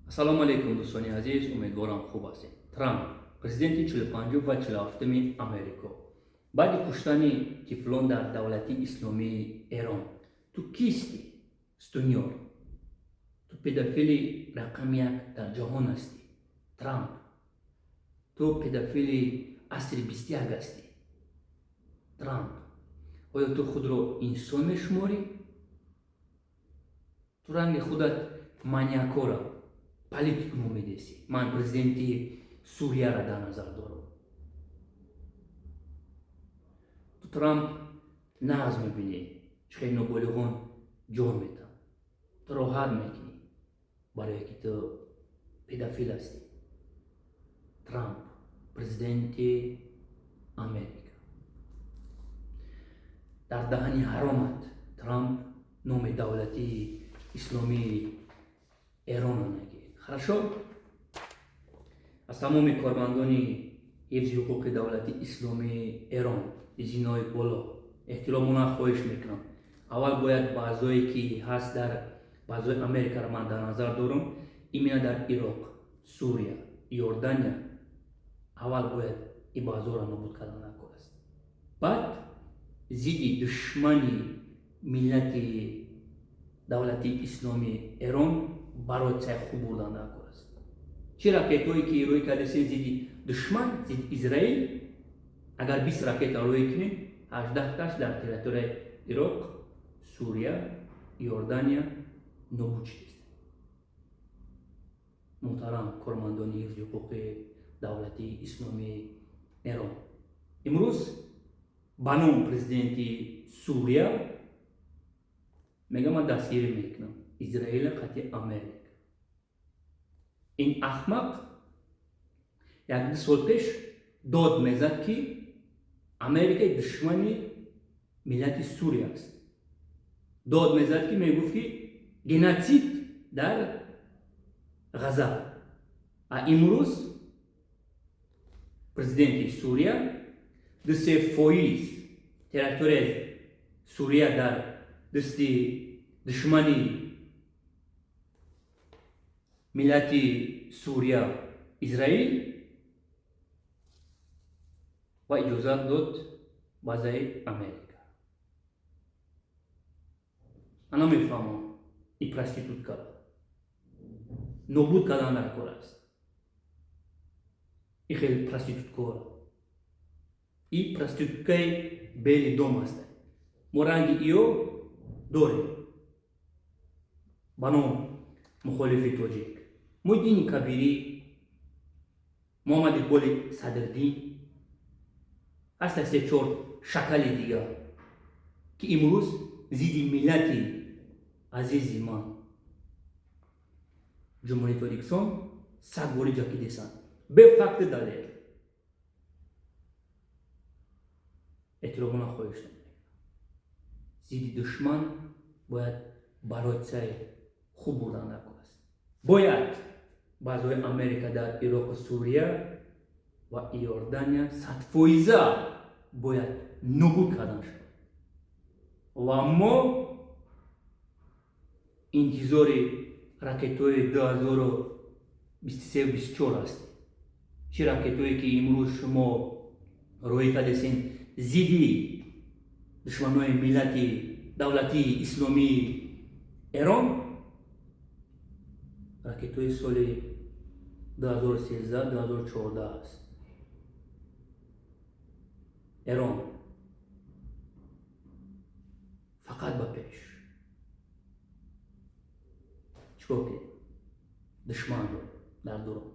Ассалому алайкум, дӯстони азиз, умедворам, хуб ҳастед. Трамп, президенти 45 ва 47-ми Америко, баъди куштани тифлон дар Давлати Исломии Эрон, ту кистӣ, сутунёр? Ту педофили рақами як дар ҷаҳон ҳастӣ. Трамп, ту педофили асри 21 ҳастӣ. Трамп, оё ту худро инсон мешуморӣ? Ту ранги худат маньякора политику номидесӣ. Ман президенти Сурияро дар назар дорам. Ту, Трамп, нағз мебинӣ, чӣ хел ноболиғон ҷон метам. Ту роҳат мекунӣ, барое ки ту педофил ҳастӣ. Трамп, президенти Америка, дар даҳани ҳаромат, Трамп, номи Давлатии Исломии Эронро нагир. Хорошо, аз тамоми кормандони ҳифзи ҳуқуқи Давлати Исломии Эрон изинои боло эҳтиромона хоҳиш мекунам: аввал бояд баъзое ки ҳаст дар баъзои Америкаро ман дар назар дорам, именно дар Ироқ, Сурия, Иордания, аввал бояд ин баъзоро нобуд кардан накор аст, баъд зидди душмани миллати Давлати Исломии Эрон барои хуб бурдан даркор аст. Чӣ ракетҳое ки рӯй кардасен зидди душман, зидди Израил, агар 20 ракета рӯй кунем, 18-таш дар территорияи Ироқ, Сурия, Иордания нобуд шудааст. Муҳтарам кормандони ҳифзи ҳуқуқи Давлати Исломии Эрон, имрӯз ба ном президенти Сурия мегӯям: ман дастгирӣ мекунам Израила қати Америка. Ин ахмақ як ду сол пеш дод мезад, ки Америка душмани миллати Сурия аст. Дод мезад, ки мегуфт, ки геноцид дар Ғаза. А имрӯз президенти Сурия 2-3 фоиз территорияи Сурия дар дасти душмани миллати Сурия, Израил, ва иҷозат дод базаи Америка. Ман намефаҳмам, и проституткара нобуд кардан дар кор аст. И хеле проституткора, и проституткаи Белый дом аст. Мо ранги иё дорем ба ном мухолифи тоҷик: Муҳиддини Кабирӣ, Муҳаммад Иқболи Садрдин, ҳаста се чор шакали дигар, ки имрӯз зидди миллати азизи ман, Ҷумҳурии Тоҷикистон, сагвори ҷакидесанд бефакти далел. Эҳтиромона хоҳиш, зидди душман бояд барои хуб бурдан даркор аст. Бояд баъзои Америка дар Ироқу Сурия ва Иордания 100 фоиза бояд нобуд кардан шавад ва мо интизори ракетҳои 2023-24 ҳастем. Чӣ ракетҳое ки имрӯз шумо роҳӣ кардесен зидди душманои миллати Давлатии Исломии Эрон, ракетҳои соли 2013, 2014 аст. Эрон фақат ба пеш. Чикор кунем душманро дар дурон?